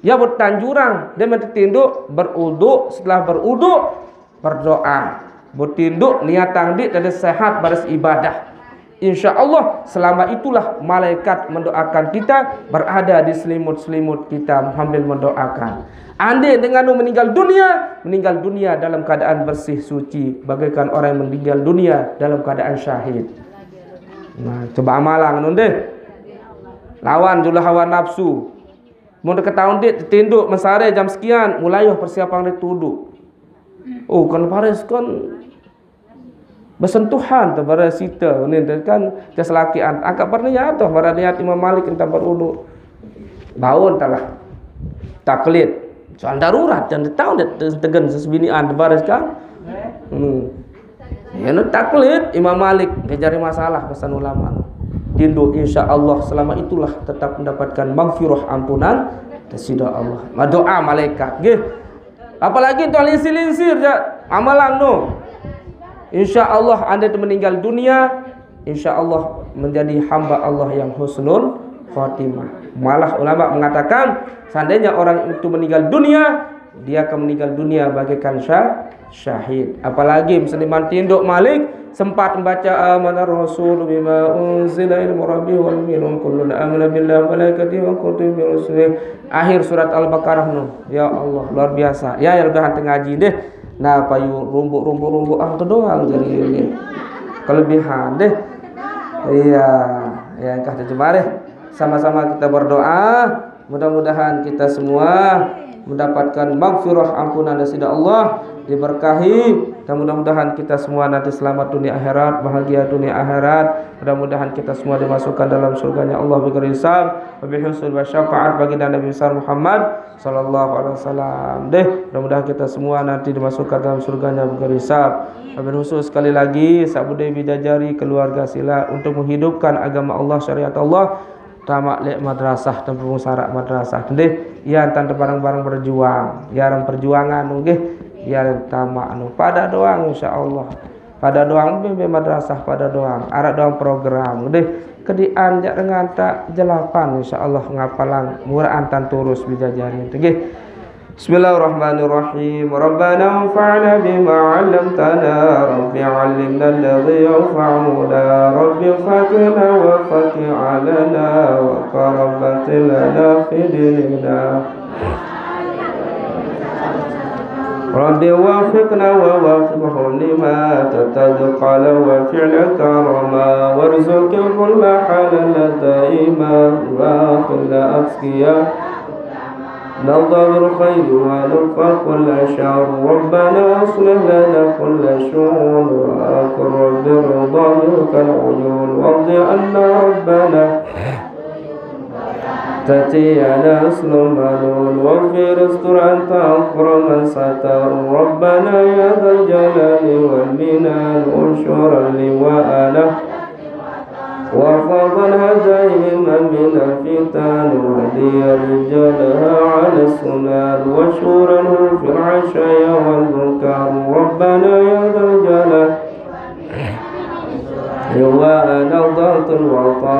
Ya bertanjurang dia minta tinduk beruduk setelah beruduk berdoa bertinduk niat tangdik dan sehat baris ibadah. Insya Allah selama itulah malaikat mendoakan kita berada di selimut-selimut kita sambil mendoakan. Ande dengan nu meninggal dunia, meninggal dunia dalam keadaan bersih suci bagaikan orang yang meninggal dunia dalam keadaan syahid. Nah, coba amalang nun deh. Lawan julah hawa nafsu. Mun ketahuan dia tinduk mesare jam sekian, mulai yo persiapan dia tuduk. Oh, kan paris kan bersentuhan tu bara sita ni kan keselakian. Angkat pernah ya tu bara niat Imam Malik entah beruduk. Baun talah taklid. Soal darurat yang dia tahu dia tegen sesebinian tu baris kan. Hmm. Ya nu taklid Imam Malik dia cari masalah pesan ulama. Tinduk insya Allah selama itulah tetap mendapatkan magfirah ampunan dari sida Allah. Doa malaikat, gih. Apalagi tu linsir-linsir je amalan tu. Insya Allah anda tu meninggal dunia, insya Allah menjadi hamba Allah yang husnul khatimah. Malah ulama mengatakan seandainya orang itu meninggal dunia, dia akan meninggal dunia bagaikan syah, syahid. Apalagi Musliman tinduk malik sempat membaca amanar rasul bima unzila ilmu rabbi wal mu'minun kullun amana billahi wa malaikatihi wa kutubihi wa rusulihi. Akhir surat Al-Baqarah nu. Ya Allah, luar biasa. Ya, ya lebih hantu ngaji deh. Nah, payu rumbuk-rumbuk-rumbuk ah tu doang jadi ini. Kelebihan deh. Iya, ya engkah terjemah deh. Sama-sama kita berdoa. Mudah-mudahan kita semua mendapatkan magfirah ampunan dari sida Allah, diberkahi, dan mudah-mudahan kita semua nanti selamat dunia akhirat, bahagia dunia akhirat. Mudah-mudahan kita semua dimasukkan dalam surganya Allah bighairi hisab, wabil husul wa syafaat baginda Nabi besar Muhammad sallallahu alaihi wasallam. Deh, mudah-mudahan kita semua nanti dimasukkan dalam surganya bighairi hisab. Wabil husul sekali lagi, sabudai bidajari keluarga sila untuk menghidupkan agama Allah, syariat Allah. tamat lek madrasah, tempung sarak madrasah. Deh, ia tan bareng-bareng berjuang, ia dalam perjuangan nggih, ia tamat nu. Pada doang insyaallah. Pada doang bebe madrasah, pada doang. Arak doang program. Deh, kedian jak dengan tak jelapan insyaallah ngapalang muraan tan turus bijajari nggih. بسم الله الرحمن الرحيم. ربنا انفعنا بما علمتنا. رب علمنا الذي ينفعنا. رب فقهنا وفقه علينا وقربت لنا في ديننا. رب وفقنا ووفقهم لما تتقى وفعل كرما وارزق كل حلال دائما وأخذ أتقيا نرضى بالخير ونكفى كل شر. ربنا أصلح لنا كل شؤون وأقر بالرضا منك العيون. وارض عنا ربنا تتينا أصل منون. واغفر استر أنت أكرم من ستر. ربنا يا ذا الجلال والمنان انشر لواءنا وفضل هدايهم من الفتن وهدي رجالها على السنن وشورهم في العشايا والمنكر. ربنا يا ذا الجلال لواءنا ضغط الوطن.